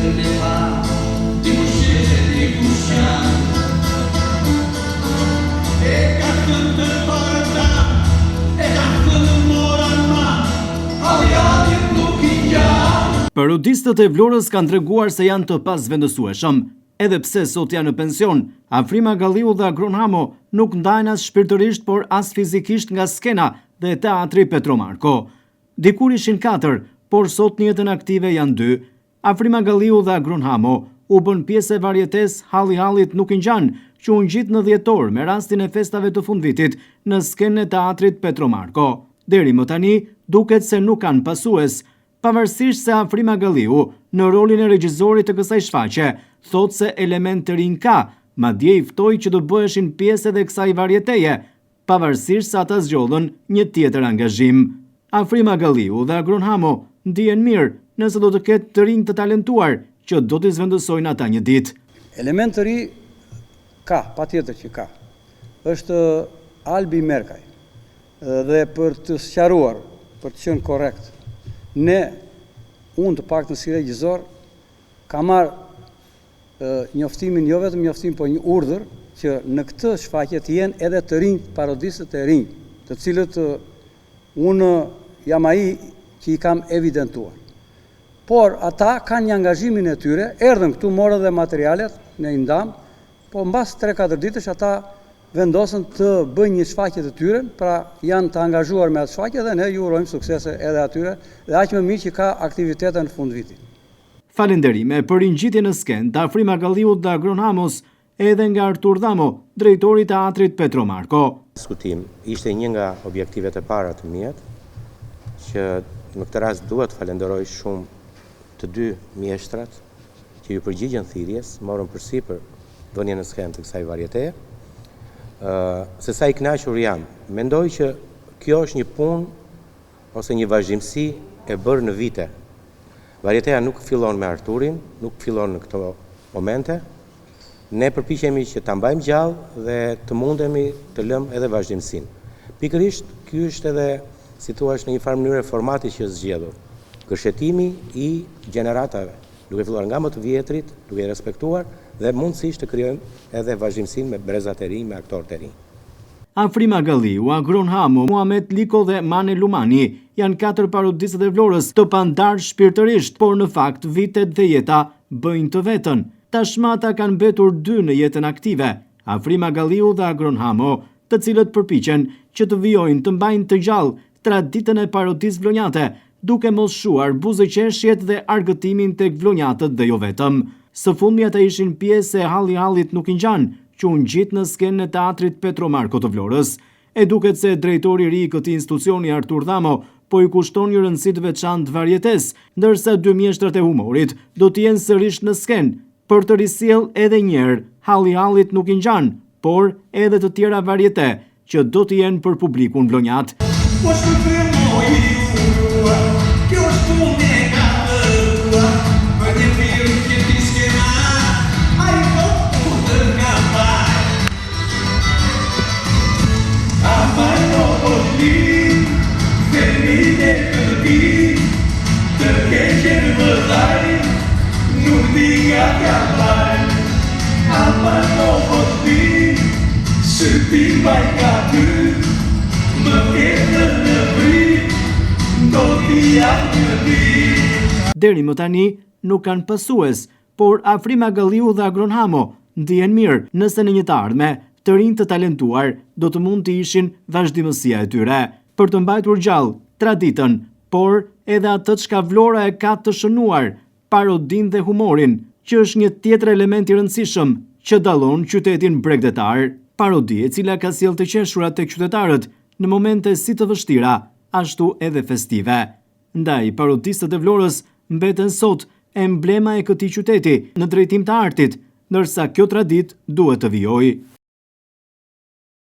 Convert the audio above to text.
Herën e parë Ti kush je dhe ti kush jam E ka thënë të parën ta E ka thënë mora ma Halli hallit nuk i ngjan Parodistët e Vlorës kanë treguar se janë të pazëvendësueshëm. Edhe pse sot janë në pension, Afrim Agalliu dhe Agron Hamo nuk ndahen as shpirtërisht por as fizikisht nga skena dhe teatri Petro Marko. Dikur ishin katër, por sot në jetën aktive janë dy. Afrim Agalliu dhe Agron Hamo u bënë pjesë e varietesë Halli hallit nuk i ngjan, që u ngjit në dhjetor me rastin e festave të fundvitit në skenën e teatrit Petro Marko. Deri më tani, duket se nuk kanë pasues, pavarësisht se Afrim Agalliu, në rolin e regjisorit të kësaj shfaqje, thotë se elementë të rinj ka, madje i ftoi që të bëheshin pjesë edhe kësaj varieteje, pavarësisht se ata zgjodhën një tjetër angazhim. Afrim Agalliu dhe Agron Hamo ndihen mirë nëse do të ketë të rinj të talentuar që do t'i zvendësojnë ata një ditë. Element të ri ka, patjetër që ka. Është Albi Merkaj. Dhe për të sqaruar, për të qenë korrekt, ne, unë të paktën si regjisor, kam marrë njoftimin, jo vetëm njoftim, po një urdhër që në këtë shfaqje të jenë edhe të rinj, parodistët e rinj, të cilët unë jam ai që i kam evidentuar. Por ata kanë një angazhimin e tyre, erdhën këtu, morën dhe materialet, ne i ndamë, po mbas 3-4 ditësh ata vendosën të bëjnë një shfaqje të tyre, pra janë të angazhuar me atë shfaqje dhe ne ju urojmë suksese edhe atyre dhe aq më mirë që ka aktivitete në fund vitit. Falenderime për ringjitjen në skenë të Afrim Agalliut dhe Agron Hamos edhe nga Artur Dhamo, drejtori i Teatrit Petro Marko. Diskutim, ishte një nga objektivet e para të miat, që në këtë rast dua të falenderoj shumë të dy mjeshtrat që iu përgjigjën thirrjes, morën përsipër vënien në skenë të kësaj varieteje. Se sa i kënaqur jam, mendoj që kjo është një punë ose një vazhdimësi e bërë në vite. Varieteja nuk fillon me Arturin, nuk fillon në këto momente. Ne përpiqemi që ta mbajmë gjallë dhe të mundemi të lëmë edhe vazhdimësinë. Pikërisht ky është edhe, si thua, në një farë mënyre formati që është zgjedhur. Gërshetimi i gjeneratave, duke filluar nga më të vjetrit, duke i respektuar dhe mundësisht të krijojmë edhe vazhdimësinë me brezat e rinj, me aktorët e rinj. Afrim Agalliu, Agron Hamo, Muhamet Liko dhe Mane Lumani janë katër parodistët e Vlorës, të pandarë shpirtërisht, por në fakt vitet dhe jeta bëjnë të vetën. Tashmë ata kanë mbetur dy në jetën aktive, Afrim Agalliu dhe Agron Hamo, të cilët përpiqen që të vijojnë të mbajnë të gjallë traditën e parodisë vlonjate, duke mos shuar buzëqeshjet dhe argëtimin tek vlonjatët dhe jo vetëm. Së fundmi ata ishin pjesë e Halli hallit nuk i ngjan, që u ngjit në skenën e Teatrit Petro Marko të Vlorës. E duket se drejtori i ri i këtij institucioni Artur Dhamo po i kushton një rëndësi të veçantë varietesë, ndërsa dy mjeshtrat e humorit do të jenë sërish në skenë, për të risjellë edhe një herë Halli hallit nuk i ngjan, por edhe të tjera variete, që do të jenë për publikun vlonjat. Po shpërthyem o i uruar, kjo është punë e ngatërruar, për një film që ti s'ke marrë, ai thotë unë të kam faj. Aman o Botli, themi ne këtë ditë, të keqen vëllai, nuk di nga t'ia mbaj. Aman o Botli, sytë i mbaj nga ty, më ke lënë në pritë, do t'i jap një ditë. Deri më tani nuk kanë pasues, por Afrim Agalliu dhe Agron Hamo ndihen mirë nëse në një të ardhme të rinj të talentuar do të mund të ishin vazhdimësia e tyre, për të mbajtur gjallë traditën, por edhe atë çka Vlora e ka të shënuar, parodinë dhe humorin, që është një tjetër element i rëndësishëm që dallon qytetin bregdetar. Parodi e cila ka sjellë të qeshura tek qytetarët në momente si të vështira, ashtu edhe festive. Ndaj, parodistët e Vlorës mbeten sot emblema e këtij qyteti në drejtim të artit, ndërsa kjo traditë duhet të vijojë.